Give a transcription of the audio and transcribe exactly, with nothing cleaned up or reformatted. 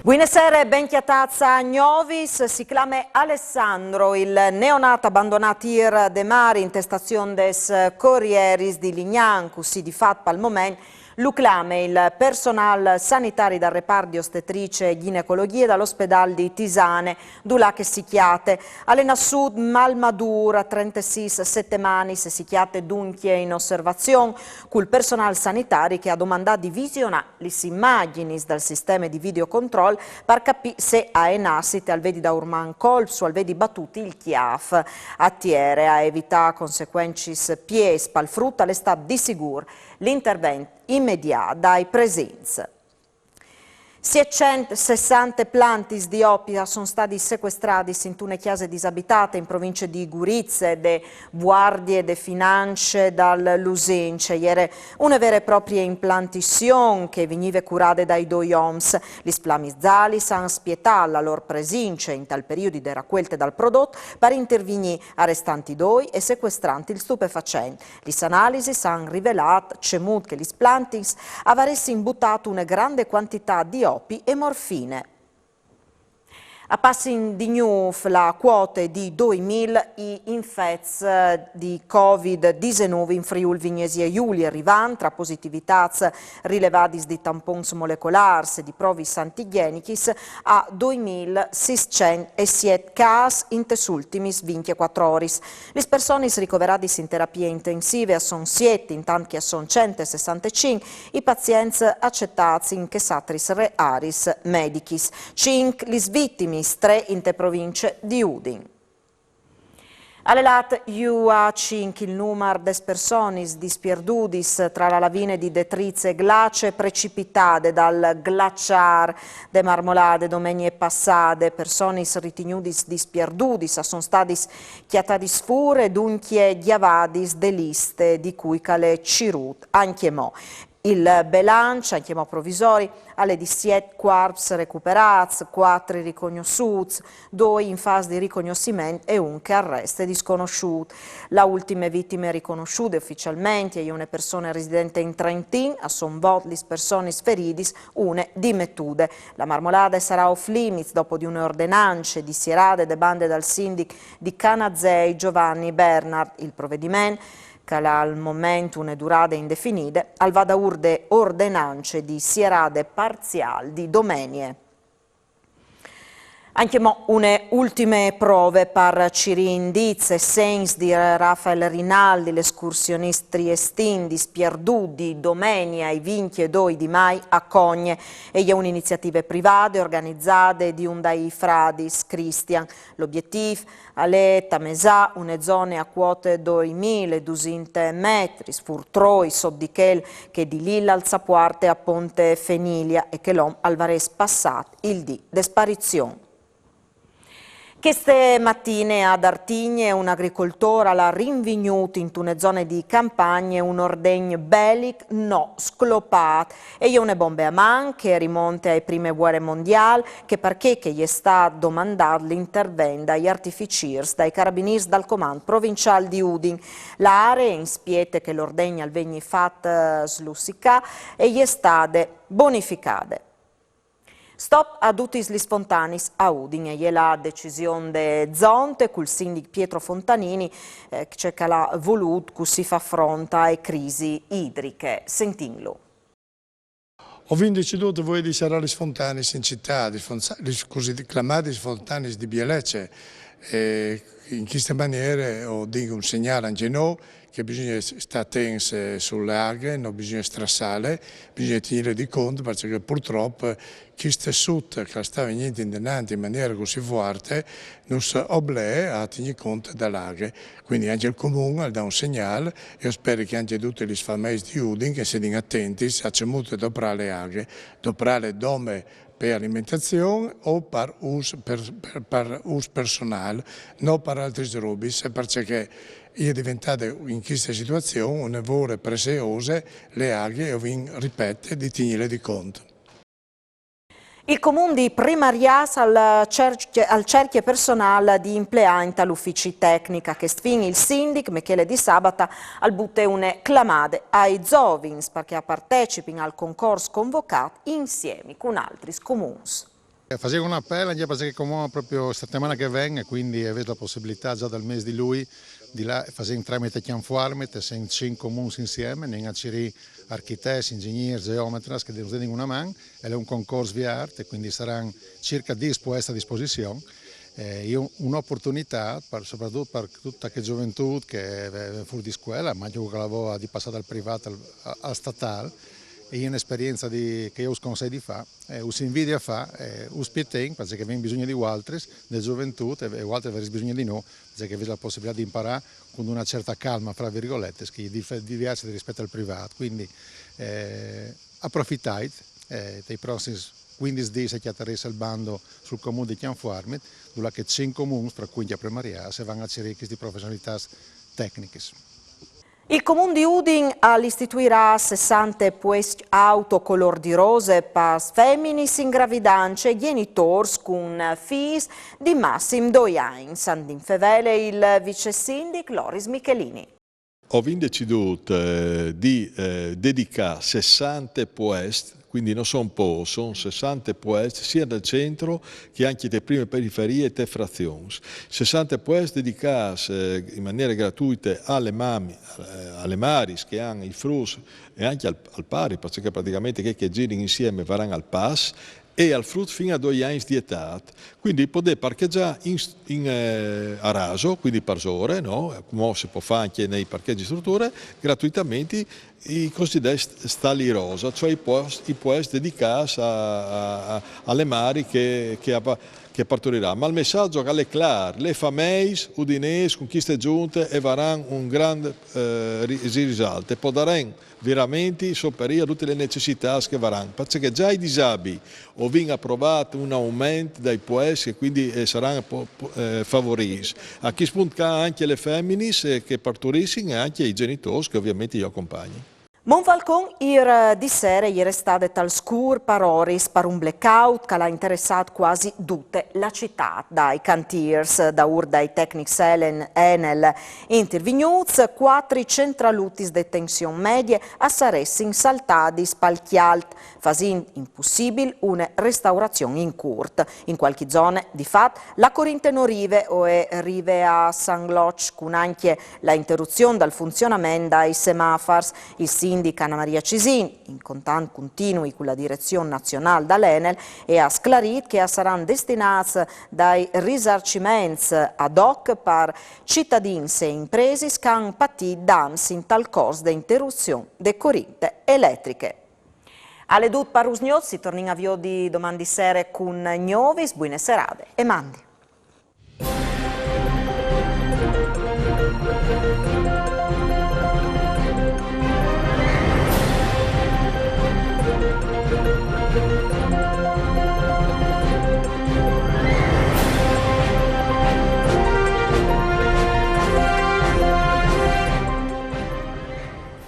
Buine sere, ben cjatâts a Gnovis. Si clame Alessandro, il neonat abandonât îr de mari inte stazion des corrieris di Lignan, cussì di fat pal moment lu clame il personâl sanitari dal repart di ostetricie e ghinecologjie dal ospedâl di Tisane, dulà che si cjate. Al è nassût malmadûr a trentesîs setemanis e si cjate duncje in osservazion cul personâl sanitari che e à domandât di visionâ lis imagjinis dal sisteme di videocontrol par capî se al è nassit e al vedi daurman colps o al vedi batût il cjâf a tiere. A evitâ consecuencis piês pal frut al è stât di sigûr l'intervent imediât dai presints. Sietcent sessante plantis di opi a son stadis secuestradis intune cjase disabitade in provincie di Gurize, de vuardie de finance dal Lusince. E jere une vere e proprie implantazion che e vignive curade dai doi oms. Lis flamis zalis a àn spietât la lôr presince intal periodi de racuelte dal prodot par intervignî arestant i doi e secuestrant il stupefacent. Lis analisis a àn rivelât cemût che lis plantis a varessin butât une grande cuantitât di opi e morfine. A passin di gnûf la cuote di doi mil i infets di Covid disenûf in Friûl Vignesie Julie, rivant tra positivitâts rilevadis di tampons molecolârs e di provis antigjenichis a doi mil sîscent e siet câs intes ultimis vincjecuatri oris. Lis personis ricoveradis in terapie intensive a son siet, intant che a son cent e sessantecinc i pazients acetâts in chês altris trê areis medichis. Cinc lis vitimis, trê inte provincie di Udin. Al è lât jù a cinc il numar des personis dispierdudis tra la lavine di detrize e glace precipitade dal glaçâr de Marmolade domenie passade. Personis ritignudis dispierdudis a son stadis cjatadis fûr e duncje gjavadis de liste di cui che al è cirût ancjemò. Il belanç, ancjemò provisori, al è di siet cuarps recuperâts, cuatri ricognossûts, doi in fas di ricognossiment e un che al reste disconossût. La ultime vitime ricognossude uficialmentri e je une persone residente in Trentin. A son vot lis personis feridis, une dimetude. La Marmolade e sarà off limits dopo di une ordenance disierade de bande dal sindic di Canazei Giovanni Bernard. Il provediment, che al à al moment une durade indefinide, al va daûr de ordenance di sierade parziâl di domenie. Ancjemò une ultime prove par cirî indizi e segns di Rafael Rinaldi, l'escursionist triestin dispierdût di domenie ai vincjedoi di Mai a Cogne. E je une iniziative privade organizade di un dai fradis Cristian. L'obietîf al è tamesâ une zone a cuote doi mil e dusinte metris, fûr troi sot di chel che di Lill'Alzapuarte a Ponte Fenilia e che l'om al varès passât il dì de sparizion. Cheste matine ad Artigne un agricoltôr al à rinvignût intune zone di campagne un ordegn belic no sclopât. E je une bombe a man che e rimonte ae prime vuere mondiâl, che parcè che e je stât domandât l'intervent dai artificîrs dai carabinîrs dal comand provinciâl di Udin. La aree in spiete che l'ordegn al vegni fat, eh, slussicâ e je stade bonificade. Stop a dutis lis fontanis a Udin, e je la decision de zonte cul sindic Pietro Fontanini, eh, ce che al à volût cussì fâ front ae crisi idriche. Sintìnlu. O vin decidût vuê di sarâ lis fontanis in citât, lis fonza-, lis cusì clamadis fontanis di bielece. E in cheste maniere o din un segnâl ancje nô che bisugne stâ atents, eh, su la aghe, no bisugne strassâle, bisugne tignîle di cont, parcè che purtrop chest sut che al sta vignint indenant in maniere cussì fuarte nus oblee a tignî cont da la aghe. Cuindi ancje il Comun al dà un segnâl e o speri che ancje dutis lis fameis di Udin che a sedin atentis a cemût doprâ la aghe, doprâle dome pe alimentazion o par ûs per-, per-, par ûs personâl, no par altris robis, parcè che e je deventade in cheste situazion une vore presseose la aghe e o vin, ripete, di tignîle di cont. Il Comun di Primariâs al cercje, al cercje personâl di impleâ intal ufici tecnic. A chest fin il sindic Michele Di Sabata al bute une clamade ai zovins parcè che a partecipin al concors convocât insiemi cun altris comuns. Eh, fasìn un apel, anche perché come proprio settimana che viene, quindi avete la possibilità già dal mese di lui di là, fasìn tramite Chianfuarmit, e sen cinc comuns insieme, nin a cirì architets, ingegners, geometras che nos denin una man, e l'è un concors viert, e quindi saran circa dîs puescj a disposizion. Eh, e un'oportunità, per, soprattut per tutta che gioventut che ve, ve fur di scuela, ma anche quella che la vò di passà dal privat al, al, al statal, e un'esperienza di, che io us consei di fà, eh, us invidi a fà, eh, us spietìn, perché vin bisogno di vualtris, de gioventut, e, e vualtris avarès bisogno di nô, perché avete la possibilità di imparà con una certa calma, fra virgoletes, che è dif-, diversa rispetto al privat. Quindi, eh, approfittait, eh, dai prossimi quindis dîs che a cjatarès il bando sul comune di Chianfuarmit, dulà che cinc comuns, fra cui anche Premarià, se van a cirì chestis professionalitats tecnichis. Il Comun di Udin al istituirà sessante puescj auto colôr di rose pes feminis in gravidance e gjenitôrs cun fîs di massim doi agns. Andin fevele il vicesindic Loris Michelini. O vin decidût, eh, di, eh, dedicâ sessante puescj, quindi no son pôcs, son sessante puescj, sia nel centro che anche te prime periferie e te frazions. Sessante puescj dedicâts, eh, in maniere gratuite a le mami, eh, a le maris che àn i fruts e anche al, al pari, perché praticamente chei che a zirin insieme a varan al pas, e al frut fin a doi agns di etât. Quindi podê parchegjâ in, in, eh, a raso, quindi parsore, no? Come si pò fâ anche nei parcheggi in strutture, gratuitamente i cosiddetti st-, stali rosa, cioè i puescj, i puescj dedicâts a, a, a, a le mari che, che a pa-, che a parturiran. Ma il messaggio che al è clâr, le fameis udinês cun cheste zunte e varan un grant, eh, ri-, ri-, risultat. Podarìn verementri soperî a dutis lis necessitâts che a varan, parcè che za i disabii o vin aprovât un aument dai puescj e quindi, eh, a saran po-, po-, eh, favorîts. A chest pont ca anche lis feminis, eh, che a parturissin e anche i gjenitôrs che ovviamentri ju acompagnin. Monfalcon îr di sere e je restade tal scûr par oris par un blackout che al à interessât cuasi dute la citât. Dai cantîrs, daûr dai tecnics Elen-, Enel intervignûts, cuatri centralutis de tension medie a saressin saltadis pal cjalt, fasint impussibil une restaurazion in curt. In cualchi zone, di fat, la corinte no rive o e rive a San Loç, cun ancje la interruzion dal funzionamen dai semafars. Il sindic Anna Maria Cesin, in contat continui cu la direzion nazionâl dal Enel, e à sclarît che a saran destinâts dai risarciments ad hoc par citadins e impresis che a àn patît dams intal cors de interruzion de corinte eletriche. Al è dut par usgnot, si tornìn a viodi doman di sere cun gnovis, buine serade e mandi.